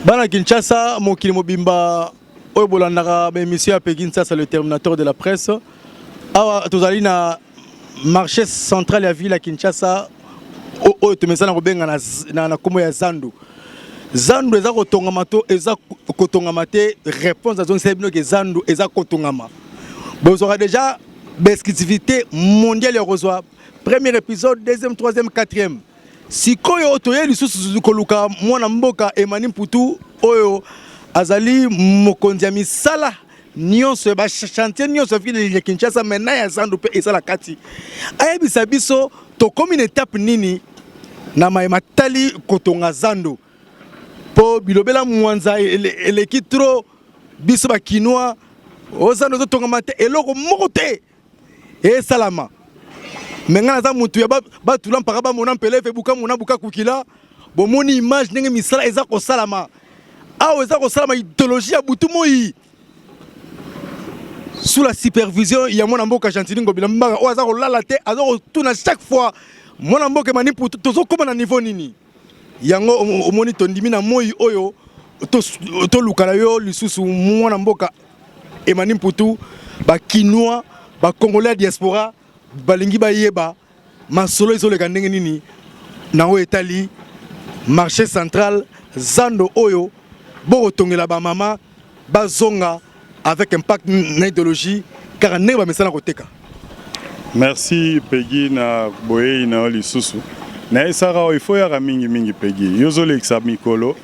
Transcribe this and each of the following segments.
Bana Kinshasa, mokili mobimba oyo bolandaka ba émission ya Peggy Nsasa, le terminateur de la presse. Awa tozali na marché central ya ville ya Kinshasa oyo tomesana kobenga na kombo ya Zandu. Zandu eza kotongama to eza kotongama te? Réponse azongisela bino ke Zandu eza kotongama. Bozwaka déjà ba exclusivité mondiale ya kozwa premier épisode, deuxième, troisième, quatrième. Sikoyo toye lisusu koluka mwana mboka Emani Mputu oyo azali mokonzi ya misala nyonso ya bachantier nyonso ya ville ya Kinshasa, maintenant ya Zandu mpe ezala kati. Ayebisa biso tokomi na étape nini na mayema tali kotonga Zandu, mpo bilobela mwanza eleki trop. Biso bakinois o Zandu ezotongama te, eloko moko te esalama. Me ngai naza motu ya batula mpaka bamona mpeleve buka mona buka kukila. Bomoni image ndenge misala eza kosalama awa, eza kosalama idéologie ya butu moi sous la supervision ya mwana mboka Gentiny Ngobila Mbaka oyo aza kolala te, aza kotuna chaque fois mwana mboka Emani Mputu: tozokóma na niveau nini? Yango omoni tondimi na moi oyo toluka na yo lisusu, mwana mboka Emani Mputu. Bakinois, bacongolais ya diaspora balingi bayeba masolo ezoleka ndenge nini na oyo etali marché central Zando oyo bokotongela bamama bazonga avec impact na idéologie kaka ndenge bamesana koteka. Merci Pegi na boyei na yo lisusu. Nayesaka oyo ifo yaka mingimingi. Pegi, yo ozolekisa mikolo,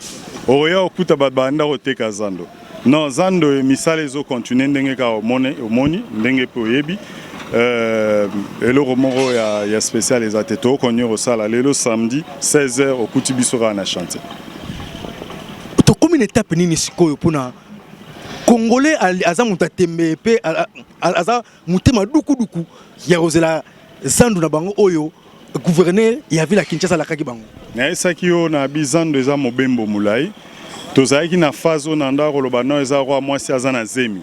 okoya okuta bato banda koteka zando. Non, zando misala ezocontinue ndenge kaka omoni, ndenge mpe oyebi. Eloko moko ya spécial eza te. Tokokontinue kosala. Lelo samedi 16 heures, okuti biso kaka na chantier. Tokomi na étape nini sikoyo? Mpona congolais aza moto atembe mpe aza motema dukuduku ya kozela zandu na bango oyo gouverneur ya ville ya Kinshasa alakaki bango. Nayesaki yo na bizando eza mobembo molai. Tozalaki na phase oyo na ndako koloba no eza roi mwasi aza na zemi.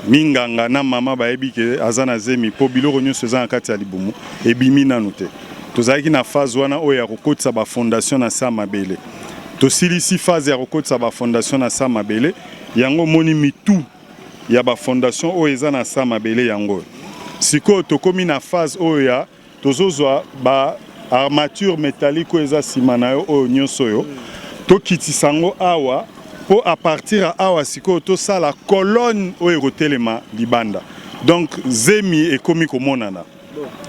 Minganga na mama bayebi ke aza na zemi mpo biloko nyonso eza na kati ya libumu ebimi nanu te. Tozalaki na phase wana oyo ya kokotisa bafondation na sa mabele. Tosilisi phase ya kokotisa bafondation na sa mabele. Yango omoni mitu ya bafondation oyo eza na sa mabele. Yango oyo sikoyo tokómi na phase oyo ya tozozwa ba armature métallique oyo eza nsima na yo, oyo nyonso oyo tokitisa yango awa mpo à partir ya awa sikoyo tosala colonne oyo ekotelema libanda. Donc zemi ekomi komonana.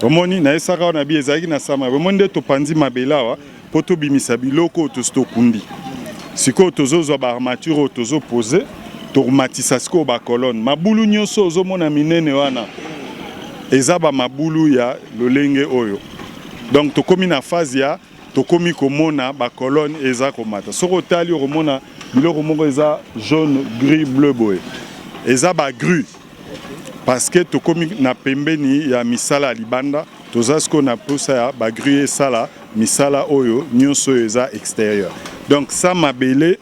Omoni, nayesaka wana bi ezalaki na sama. Omoni nde topanzi mabele awa mpo tobimisa biloko oyo tosi tokundi. Sikoyo tozozwa baarmature oyo tozopose, tokomatisa sikoyo bacolonne. Mabulu nyonso ozomona minene wana eza bamabulu ya lolenge oyo. Donc tokomi na phase ya tokomi komona bacolonne eza komata. Soki otali, okomona biloko moko eza jaune, gris, bleu boye, eza bagru, parce que tokomi na pembeni ya misala ya libanda. Toza sikoyo na posa ya bagru esala misala oyo nyonso oyo eza extérieur. Donc sa mabele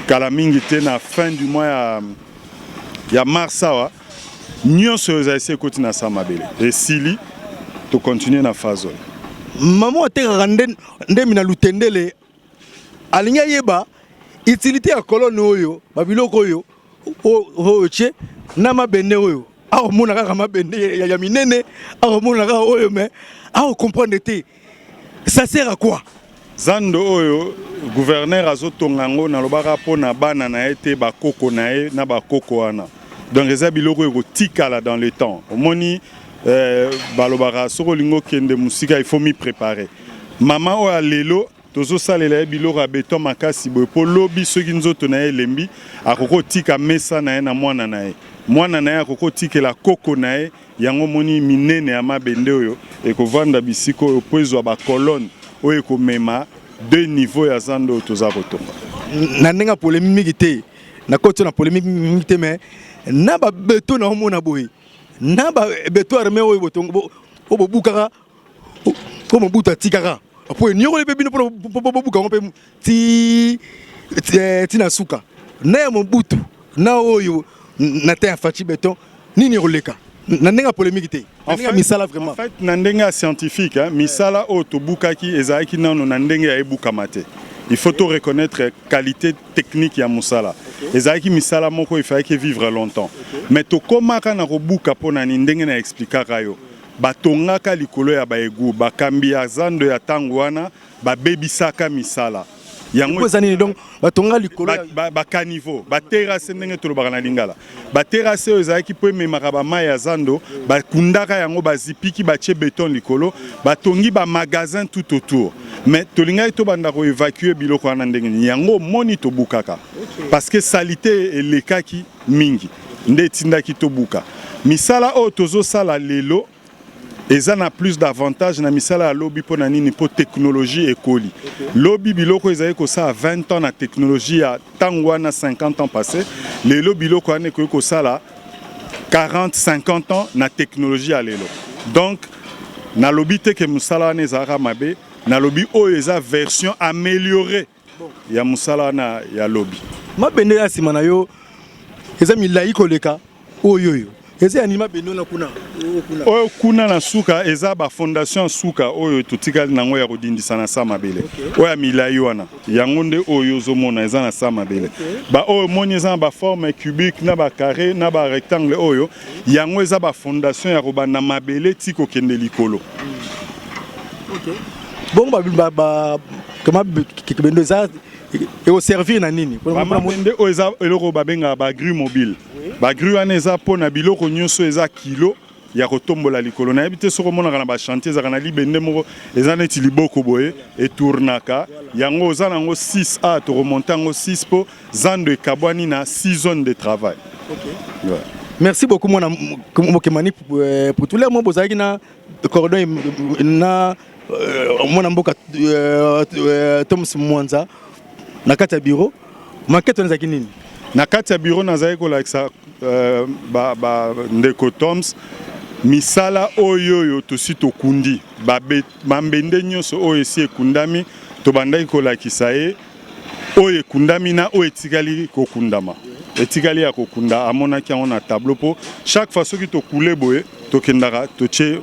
kala mingi te, na fin du mois ya mars awa, nyonso oyo ezali se ekoti na sa mabele, esili. Tocontinue na phase oyo. Mama atekaka ndemi na Lutendele alingi ayeba utilité ya colonne oyo, babiloko oyo tie na mabende oyo. Akomona kaka mabende ya minene, akomona kaka oyo, mais akocomprendre te ça sert à quoi. Zando oyo gouverneur azotonga yango, nalobaka mpo na bana na ye te, bakoko na ye na bakoko wana. Donc eza biloko oyo ekotikala dans le temps. Omoni, balobaka soki olingi okende mosika, il faut mi préparer. Mama oyo ya lelo tozosalela ye biloko ya beton makasi boye mpo lobi soki nzoto na ye elembi, akoki kotika mesa na ye na mwana na ye, mwana na ye akoki kotikela koko na ye. Yango moni minene ya mabende oyo ekovanda bisika oyo mpo ezwa bacolonne oyo ekomema deux niveau ya zando oyo toza kotonga. Na ndenge ya polémique te, nakoti na polémique mingi te, mais na babeto na omona boye, na babeto armé oyo oyo bobukaka po Mobutu atikaka po enyokoli mpe bino mpo bobuka yango mpe ti na suka na ya Mobutu na oyo na te ya Fatshi Béton, nini ekoleka na ndenge ya polémique te, na ndenge ya misala vraiment? En fait, na ndenge ya scientifique, hein, misala oyo tobukaki ezalaki nano na ndenge ya ebukama te. Il faut to reconnaître qualité technique ya mosala. Ezalaki misala moko efalaki vivre longtemps, mais tokomaka na kobuka. Mpo na nini? Ndenge na expliquaka yo, batongaka likolo ya baegu. Bakambi ya zando ya ntango wana babebisaka misala yango. Eza nini? Donc batonga likolo bacaniveau, baterrasse, ndenge tolobaka na lingala. Baterrasse oyo ezalaki mpo ememaka bamai ya zando, bakundaka yango, bazipiki, batie béton likolo, batongi bamagasin tout autour. Mais tolingaki tobanda koévacuer biloko wana ndenge nini? Yango omoni tobukaka, parce que saleté elekaki mingi, nde etindaki tobuka. Misala oyo tozosala lelo eza na plus d'avantage na misala ya lobi. Mpo na nini? Mpo technologie ekoli. Lobi biloko ezali kosala 20 ans na technologie ya ntango wana, 50 ans passé. Lelo biloko wana ekoki kosala 40, 50 ans na technologie ya lelo. Donc nalobi te ke mosala wana ezalaka mabe. Nalobi oyo eza version améliorée ya mosala wana ya lobi. Mabende ya nsima na yo eza milai koleka oyo. Oyo eza ya nini, mabende wana kuna, oyo kuna? Oyo kuna na suka eza bafondation suka oyo totikali nango ya kodindisa na sa mabele. Oyo ya milai wana, yango nde oyo ozomona eza na sa mabele. Baoyo omoni eza na baforme cubique, na bacarré, na barectangle, oyo yango eza bafondation ya kobanda mabele ti kokende likolo. Bongo kama bendo eza ekoservir na nini? Bamabende oyo eza eloko oyo babengaka bagrue mobile. Bagrue wana eza mpona biloko nyonso eza kilo ya kotombola likolo. Nayebi te soki omonaka na bachantier, ezalaka na libende moko eza neti liboko boye, etournaka. Yango oza nango 6 a tokomonte yango 6 mpo zando ekabwani na 6 zones de travail. Ouais. Merci beaucoup, mwana mokemani pour tous les mots. Bozalaki na cordon na mwana mboka Thomas Mwanza na kati ya bureau. Maquette wana ezalaki nini? Na kati ya bureau nazali kolakisa ba ndeko Toms misala oyo tosi tokundi, bambende nyonso oyo esi ekundami. Tobandaki kolakisa ye oyo ekundami na oyo etikali kokundama, etikali ya kokunda. Amonaki yango na tableau, mpo chaque fois soki tokule boye, tokendaka totie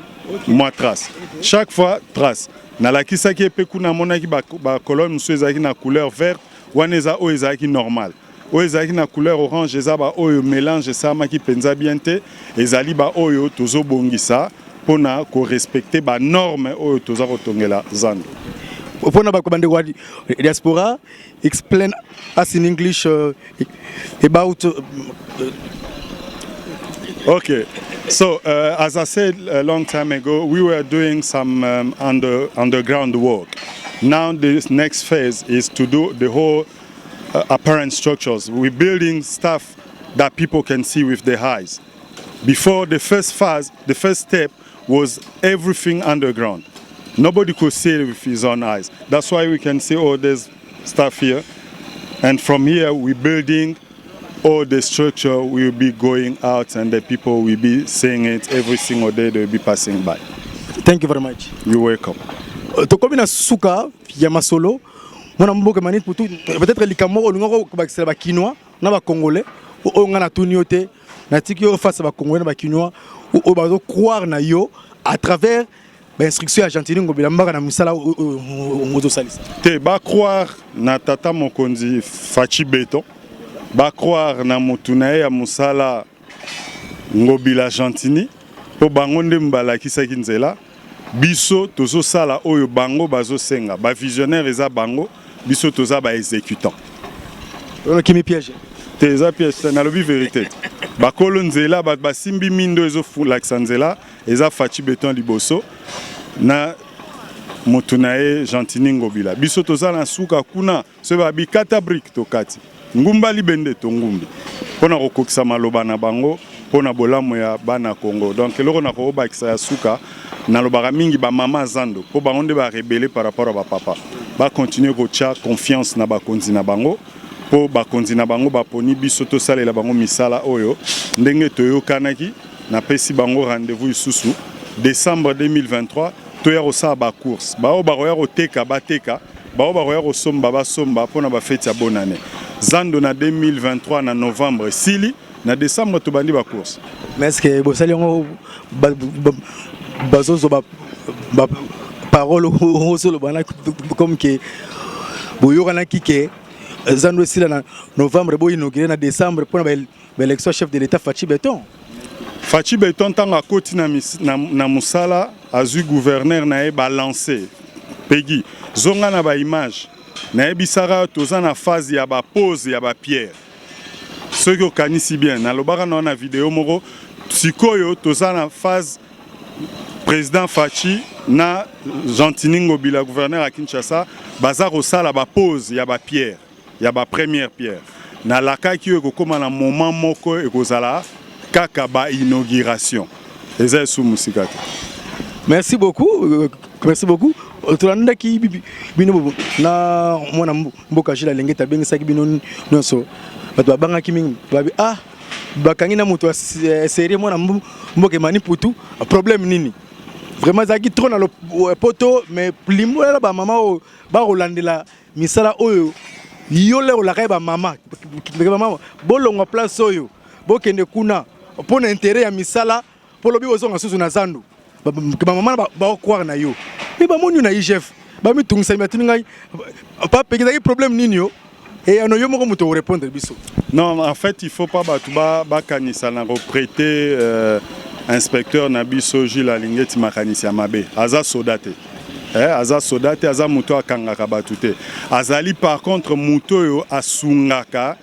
mwa trace, chaque fois trace. Nalakisaki ye mpe kuna, amonaki bacolonne mosusu ezalaki na couleur verte. Wana eza oyo ezalaki normal. Oyo ezalaki na couleur orange eza baoyo mélange esalamaki mpenza bien te. Ezali baoyo tozobongisa mpona korespecter banorme oyo toza kotongela zando. Mpona bandeko ya diaspora, explain us in English about Okay, so as I said a long time ago, we were doing some underground work. Now this next phase is to do the whole apparent structures. We're building stuff that people can see with their eyes. Before, the first phase, the first step was everything underground. Nobody could see it with his own eyes. That's why we can see, oh, there's stuff here. And from here, we're building all the structure will be going out and the people will be seeing it every single day they will be passing by. Thank you very much. You're welcome. Tokomi na suka ya masolo, mwana mboka Manit Putu. Peut-être likambo moko olinga kobakisela bakinois na bacongolais oyo ngai natuni yo te. Natiki yo face ya bacongolais na bakinois oyo bazocroire na yo à travers bainstruction ya Gentiny Ngobila Mbaka na mosala oyo ozosalisa. Te, bacroire na tata mokonzi Fatshi Béton, bacroire na motu na ye ya mosala Ngobila Gentiny, mpo bango nde balakisaki nzela. Biso tozosala oyo bango bazosenga. Bavisionnaire eza bango, biso toza baexécutant. Oyo kimi piège. Te, eza piège te, nalobi vérité. Bakolo nzela, bato basimbi mindo ezolakisa nzela, eza Fatshi Béton liboso na motu na ye Gentiny Ngobila. Biso toza na suka kuna. Soki babi kata brique, tokati. Ngumba libende, tongumbi, mpona kokokisa maloba na bango mpona bolamu ya bana Congo. Donc eloko na koobakisa ya suka, nalobaka mingi bamama zando, mpo bango nde barebele par rapport ya bapapa. Bacontinue kotia confiance na bakonzi na bango, mpo bakonzi na bango baponi biso tosalela bango misala oyo ndenge toyokanaki. Napesi bango rendez-vous lisusu décembre 2023, toya kosala bacourse. Baoyo bakoya koteka, bateka. Baoyo bakoya kosomba, basomba, mpona bafeti ya bonne année. Zando na 2023 na novembre esili, na décembre tobandi bacourse. Mais est ce que bosali yango, bazozwa baparole ozoloba na comme ke Boyokanaki ke zando esila na novembre, bo inaugurer na décembre mpona baélection chef de l'État Fatshi Béton. Fatshi Béton, ntango akoti na mosala, azwi gouverneur na ye, balance pegi zonga na baimage. Nayebisaka toza na phase ya bapose ya bapierre. Soki okanisi bien, nalobaka na wana video moko. Sikoyo toza na phase, président Fatshi na Gentiny Ngobila, gouverneur ya Kinshasa, baza kosala bapose ya bapierre, ya bapremière pierre. Nalakaki oyo ekokóma na moment moko, ekozala kaka bainauguration. Eza esu mosika te. Merci beaucoup, merci beaucoup. Tolandaki bino na mwana mboka Jules Alingete. Abengisaki bino nyonso. Bato babangaki mingi, babi: "Ah, bakangi na moto ya série, mwana mboka emani putu, problème nini?" Vraiment ezalaki trop na poto, mais limbolela bamama oyo bakolandela misala oyo. Yo lero olaka ye bamama, bamama bolongwa place oyo, bokende kuna mpo na intérêt ya misala, mpo lobi ozonga susu na zandu. Bamama bakocroire na yo, me bamoni yo na IGF, bamitungisami, batuni ngai: "Papeki, ezalaki problème nini?" Yo eyano, yo moko moto orépondre biso. Non, en fait, il faut pas bato bakanisa na koprêter inspecteur na biso Jules Alingeti makanisi ya mabe. Aza soda te, aza soda te, aza moto akangaka bato te. Azali par contre moto oyo asungaka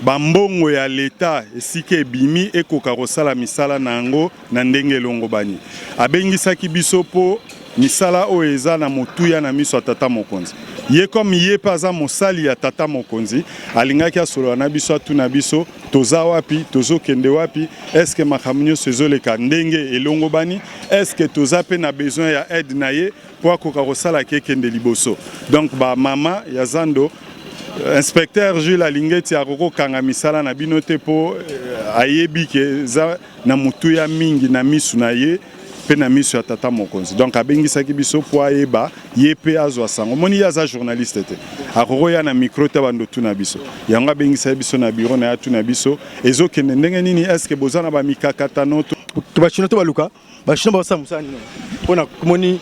bambongo ya leta esika ebimi ekoka kosala misala na yango na ndenge elongobani. Abengisaki biso mpo misala oyo eza na motuya na miso ya tata mokonzi. Ye, comme ye mpe aza mosali ya tata mokonzi, alingaki asolola na biso, atuna biso toza wapi, tozokende wapi, est-ce makambo nyonso ezoleka ndenge elongobani, est-ce toza mpe na besoin ya aide na ye mpo akoka kosalaka ekende liboso. Donc bamama ya zando, inspecteur Jules Alingeti akokokanga misala na bino te, mpo ayebi ke eza na motuya mingi na misu na ye mpe na miso ya tata mokonzi. Donc abengisaki biso mpo ayeba, ye mpe azwa sango. Omoni, ye aza journaliste te, akokoya na micro te bando tuna biso yango. Abengisaki biso na bureau na ye, atuna biso ezokende ndenge nini, est-ce boza na bamikakatano. To bachinois, to baluka bachinois basala mosala nini? Mpona komoni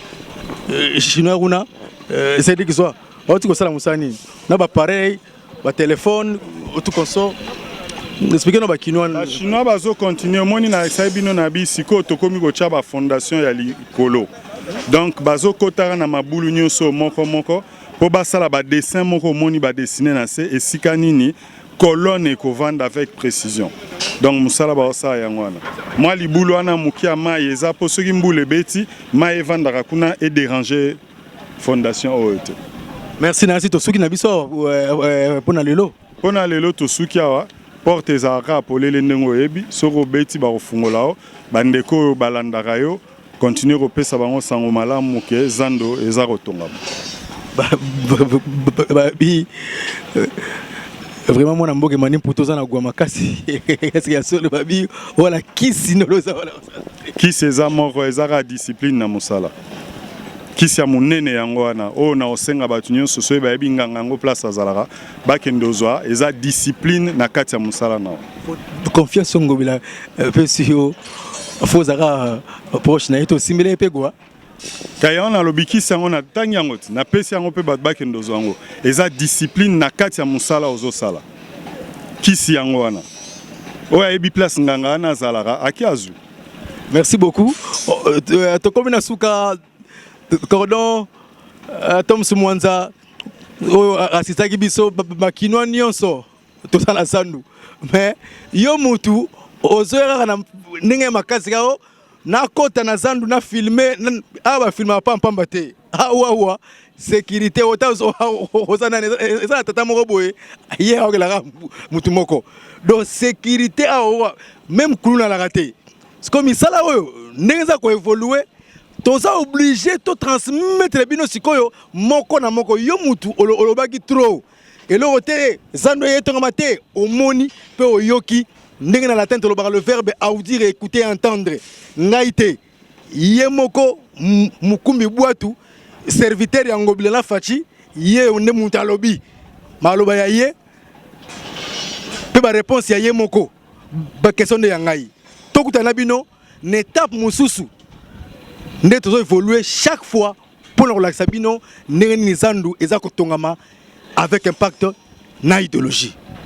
chinois kuna, Cédric Zwa bauti kosala mosala nini na bapareil, batelefone, tout consort? Explique na bakinois. Bachinois bazocontinue. Omoni, na esali bino na bi sikoyo tokómi kotya bafondation ya likolo. Donc bazokotaka na mabulu nyonso moko moko mpo basala badessin moko. Omoni, badessine na se esika nini colonne ekovanda avec précision. Donc mosala baosala yango wana. Mwa libulu wana moke ya mai eza mpo soki mbula ebeti, mai evandaka kuna, edérange fondation oyo te. Merci. Nasi tosuki na biso mpo na lelo. Mpo na lelo tosuki awa. Porte ezalaka polele ndenge oyebi. Soki obeti, bakofungola yo. Bandeko oyo balandaka yo, continue kopesa bango sango malamu ke zando eza kotongama. Babi vraiment, mwana mboka emani mputu, oza na gwa makasi esike ya solo. Babi wala kisi ndolo oza wana. Kisi eza moko, eza kaka discipline na mosala. Kisi ya monene yango wana oyo na osenga bato nyonso, soki bayebi nganga yango place azalaka, bakende ozwa. Eza discipline na kati ya mosala na yo. Confiance Ngobila pesi yo, fo ozalaka proche na ye, tosimbela ye mpe gwa. Ka yango nalobi, kisi yango natangi yango ti napesi yango mpe bato bakende ozwa yango. Eza discipline na kati ya mosala ozosala. Kisi yango wana, oyo ayebi place nganga wana azalaka, aki azwi. Merci beaucoup. Tokomi na suka. Cordon Toms Mwanza oyo asistaki biso, bakinois nyonso toza na zandu, mais yo mutu ozoya kaka na ndenge ya makasi kaka nakota na zandu na filme. Awa bafilmaka pampamba te. Awawa sécurité ota oza nani? Eza na tata moko boye, ye aokelaka mutu moko. Donc sécurité awa, même kuluna alaka te. Sikoyo misala oyo ndenge eza koévolue, toza obligé totransmettre bino sikoyo moko na moko. Yo mutu olobaki trop eloko te, zando eye etongama te. Omoni mpe oyoki ndenge na latin tolobaka le verbe audir, écouter, entendre. Ngai te, ye moko mokumbi bwatu, serviteur ya Ngobila na Fatshi, ye nde moto alobi maloba ya ye mpe baréponse ya ye moko. Baquestion nde ya ngai. Tokutana na bino na étape mosusu nde tozo évolue chaque fois mpona kolakisa bino ndenge nini zandu eza kotongama. Avec impact na idéologie.